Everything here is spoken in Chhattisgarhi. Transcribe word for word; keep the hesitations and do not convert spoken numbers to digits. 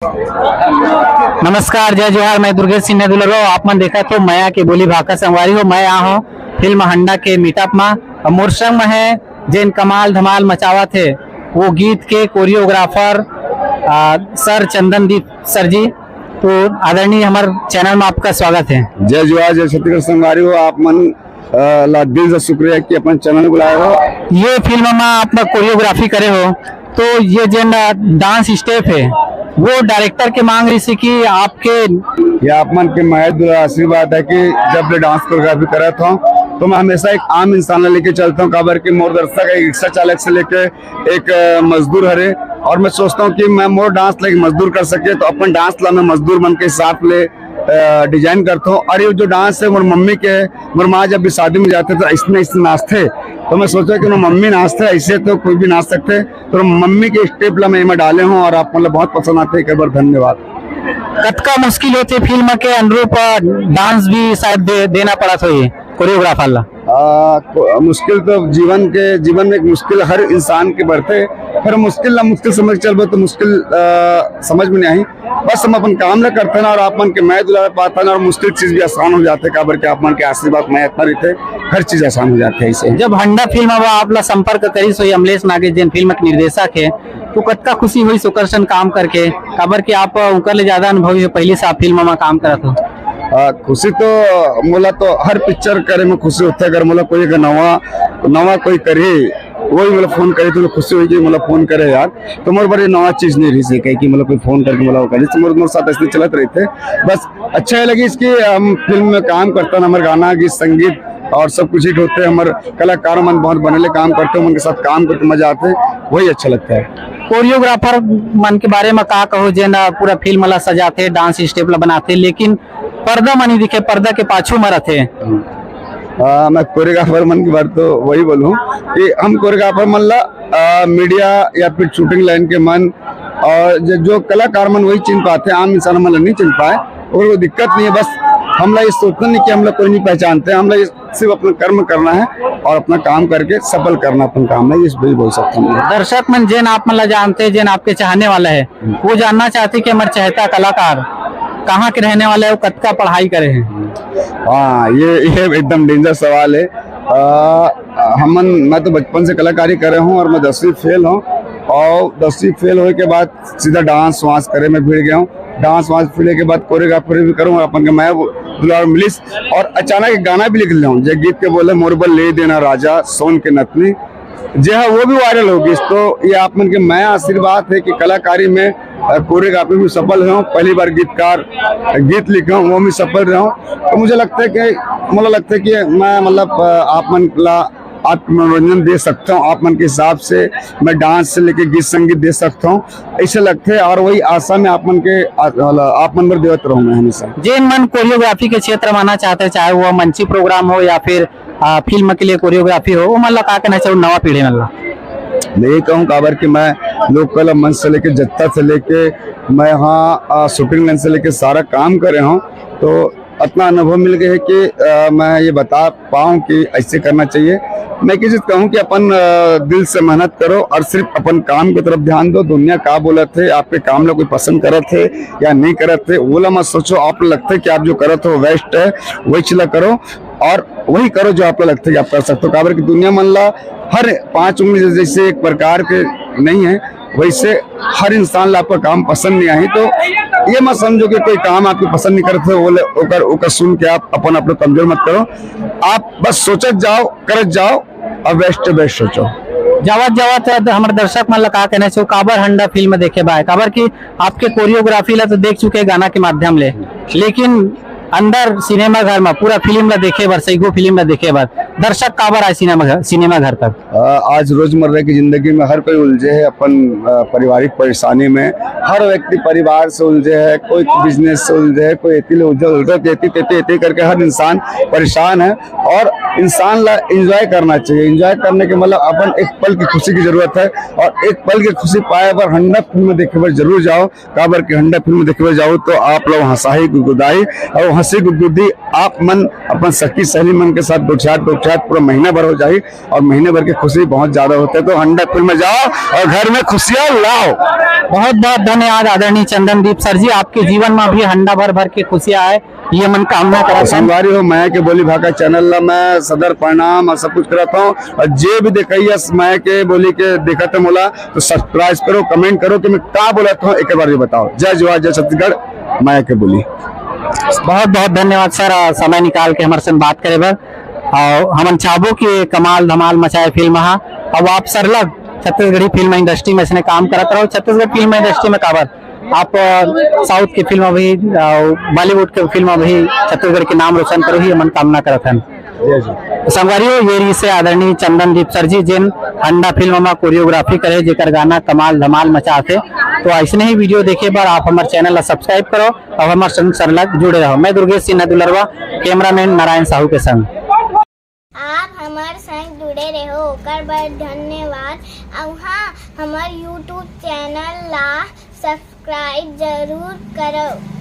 नमस्कार, जय जोहार, मैं दुर्गेश सिंह दुलरो। आप मन देखत हो मया के बोली भाखा संगवारी हो। मैं आ हो फिल्म हंडा के मीटअप मा। अब मोर संग में है जेन कमाल धमाल मचावत है, वो गीत के कोरियोग्राफर आ, सर चंदनदीप सर जी। तो आदरणीय, हमारे चैनल में आपका स्वागत है। जय जोहार, जय छत्तीसगढ़ संगवारी हो। आप मन अ, ला दिल से शुक्रिया कि अपन चैनल बुलाए हो। ये फिल्म में आप कोरियोग्राफी करे हो, तो ये जेन डांस स्टेप है, वो डायरेक्टर के मांग रही थी कि आपके ये आप मन के मया दुलार आशीर्वाद है कि जब ले डांस कोरियोग्राफी करत हूँ, तो मैं हमेशा एक आम इंसान ला लेके चलता हूँ। काबर के मोर दर्शक एक रिक्शा चालक से लेके एक, अ, मजदूर हरे, और मैं सोचता हूँ कि मैं मोर डांस ला एक मजदूर कर सके, तो अपन डांस ला मैं मजदूर मन के हिसाब ले, अ, डिजाइन करता हूँ। और ये जो डांस है, मोर मम्मी के, मोर माँ जब भी शादी में जाते तो इसने, इसने नाचते, तो मैं सोचा कि मोर मम्मी नाचते, ऐसे तो कोई भी नाच सकते। तो मम्मी के स्टेप ला मैं एमा डाले हूँ और आप मतलब बहुत पसंद आते हैं। एक बार धन्यवाद। कतका मुश्किल होथे फिल्म के अनुरूप डांस भी शायद दे, देना पड़त होही कोरियोग्राफर ला? आ, को-, मुश्किल तो जीवन के, जीवन में एक मुश्किल हर इंसान के बढ़थे, पर मुश्किल ला मुश्किल समझ के चलबो तो मुश्किल, आ, समझ में नहीं आई। बस हम अपन काम ला करथन और आप मन के मया दुलार पाथन और मुश्किल चीज भी आसान हो जाथे, काबर के आप मन के आशीर्वाद मया इतना रहिथे, हर चीज आसान हो जाथे ऐसे। जब हंडा फिल्म अब आप ला संपर्क करिस होही अमलेश नागेश, जेन फिल्म के निर्देशक है, तो कतका खुशी होइस ओकर संग काम करके, काबर कि आप उनकर ले ज्यादा अनुभवी हो, पहले से आप फिल्म में काम करत हो। आ, खुशी तो मोला तो हर पिक्चर करे में खुशी होथे, अगर मोला कोई अगर नवा, नवा कोई करे, वही मोला फोन करे तो खुशी होई कि मोला फोन करे यार। तो मोर बर ये नवा चीज नहीं रही से कहे कि मोला कोई फोन करके मोला वो करे, तो मोर, मोर साथ ऐसे चलत रहिथे। बस अच्छा ये लगिस कि हम फिल्म में काम करथन, हमर गाना, गीत, संगीत और सब कुछ हिट होथे, हमर कलाकार मन बहुत बने ले काम करथे, उनके साथ काम करके मजा आथे, वही अच्छा लगता है। कोरियोग्राफर मन के बारे में का कहो, जेन पूरा फिल्म ला सजाथे, डांस स्टेप ला बनाथे, लेकिन पर्दा म नहीं दिखे, पर्दा के पाछू म रथे। आ, मैं कोरियोग्राफर मन के बारे तो वही बोलूँ कि हम कोरियोग्राफर मन ला, आ, मीडिया या फिर शूटिंग लाइन के मन और जो, जो कलाकार मन वही चिन्ह पाथे, आम इंसान मन ला नहीं चिन्ह पाए, और वो दिक्कत नहीं है। बस हमला ये सोचना नहीं कि हमला कोई नहीं पहचानते, हमला ये सिर्फ अपना कर्म करना है और अपना काम करके सफल करना अपन काम है, ये भी बोल सकता हूँ। दर्शक मन जेन आप मन ला जानते, जेन आपके चाहने वाला है, वो जानना चाहते कि हमर चहेता कलाकार कहाँ के रहने वाला है, वो कतका पढ़ाई करे हैं। हाँ, ये, ये एकदम डेंजर सवाल है। आ, हमन, मैं तो बचपन से कलाकारी करे हूँ और मैं दसवीं फेल हूँ, और दसवीं फेल होए के बाद सीधा डांस वांस करे में भिड़ गया हूँ। डांस वांस भिड़े के बाद कोरियोग्राफी भी करूँ और अपन के मया दुलार मिलिस। और अचानक एक गाना भी लिख लेहूँ, जे गीत के बोले मोर बर ले देना राजा सोन के नथनी, जे है वो भी वायरल हो गई। तो ये आप मन के मया आशीर्वाद है कि कलाकारी में, अ, कोरियोग्राफी में सफल हुआ हूँ, पहली बार गीतकार गीत लिखा हूँ, वो भी सफल रहा हूँ। तो मुझे लगता है कि, मुझे लगता है कि मैं मतलब, अ, आप मन ला आप मनोरंजन दे सकता हूँ, आप मन के हिसाब से मैं डांस से लेके गीत संगीत दे सकता हूँ, ऐसे लगते हैं। और वही आशा में आप मन के, आ-, मतलब, आप मन बर देवत रहूँ मैं हमेशा। जेन मन कोरियोग्राफी के क्षेत्र में आना चाहते हैं, चाहे वो मंची प्रोग्राम हो या फिर, आ, फिल्म के लिए कोरियोग्राफी हो, वो मन ला का कहना चाहूँ नवा पीढ़ी मन ला? मैं ये कहूँ काबर कि मैं लोक कला मंच से लेके, जत्था से लेके, मैं यहाँ, आ, शूटिंग लाइन से लेके सारा काम करे हूँ, तो इतना अनुभव मिल गया है कि, आ, मैं ये बता पाऊँ कि ऐसे करना चाहिए। मैं एक चीज कहूँ कि अपन, अ, दिल से मेहनत करो और सिर्फ अपन काम की तरफ ध्यान दो। दुनिया का बोलत है, आपके काम ला कोई पसंद करत है या नहीं करत है, वो ला मत सोचो। आप लगते कि आप जो करत हो वेस्ट है, वही चीज ला करो और वही करो जो आप ला लगते कि आप कर सकते हो। काबर कि दुनिया मन ला हर पांच उंगली जैसे एक प्रकार के नहीं है, वैसे हर इंसान ला आपका काम पसंद नहीं आई, तो ये मत समझो कि कोई काम आपके पसंद नहीं करते, वो ले, ओकर, ओकर सुन के आप अपन, अपने कमजोर मत करो। आप बस सोचत जाओ, करत जाओ, और बेस्ट से बेस्ट सोचो। जावत जावत हमारे दर्शक मन ला का कहना चाहूँ, काबर हंडा फिल्म देखे बाय, काबर कि आपके कोरियोग्राफी ला तो देख चुके गाना के माध्यम ले, लेकिन अंदर सिनेमा घर में पूरा फिल्म ला देखे बर, सैगो फिल्म ला देखे बर दर्शक काबर आए सिनेमा घर, सिनेमा घर तक? अ, आज रोजमर्रा की जिंदगी में हर कोई उलझे है अपन, अ, पारिवारिक परेशानी में। हर व्यक्ति परिवार से उलझे है, कोई बिजनेस से उलझे है, कोई एती ले उलझे, उलझे, एती, तेती, एती करके हर इंसान परेशान है। और इंसान ला एंजॉय करना चाहिए। एंजॉय करने के मतलब अपन एक पल की खुशी की जरूरत है, और एक पल की खुशी पाए बर हंडा फिल्म देखे बर जरूर जाओ। काबर के हंडा फिल्म देखे बर जाओ तो आप लोग हंसाही गुदगुदाही, और हंसी गुदगुदी आप मन अपन सखी सहेली मन के साथ गोठियात गोठियात पूरा महीना भर हो जाही और महीने भर की खुशी बहुत ज्यादा होते। तो हंडा फिल्म में जाओ और घर में खुशियां लाओ। बहुत बहुत धन्यवाद आदरणीय चंदनदीप सर जी, आपके जीवन में भी हंडा भर भर के खुशियां आए, ये मन कामना करत हन। संगवारी हो, मया के बोली भाखा चैनल ला मैं सदर प्रणाम और सब कुछ करत हूँ। और जे भी देखइया मया के बोली के देखत है मोला, तो सब्सक्राइब करो, कमेंट करो कि मैं का बोलत हूँ, एक बार ये बताओ। जय जोहार, जय छत्तीसगढ़, मया के बोली। बहुत बहुत धन्यवाद सर, आ, समय निकाल के हमारे संग बात करे बर। और हमन चाहबो कि कमाल धमाल मचाए फिल्म हा। अब आप सरलग छत्तीसगढ़ी फिल्म इंडस्ट्री में इसने काम करत रहो, छत्तीसगढ़ फिल्म इंडस्ट्री में काबर आप, अ, साउथ के फिल्म भी, अ, बॉलीवुड के फिल्म भी छत्तीसगढ़ के नाम रोशन करो, ही हमन कामना करत हन। संगवारी हो, ये रहिसे आदरणीय चंदनदीप सर जी, जेन हंडा फिल्म में कोरियोग्राफी करे, जेकर गाना कमाल धमाल मचाथे। तो ऐसने ही वीडियो देखे बर आप हमारे चैनल ला सब्सक्राइब करो और हमारे संग सरलग जुड़े रहो। मैं दुर्गेश सिन्हा दुलरवा, कैमरामैन नारायण साहू के संग। आप हमर संग जुड़े रहो, ओकर बर धन्यवाद। अउ हाँ, हमर YouTube चैनल ला सब्सक्राइब जरूर करो।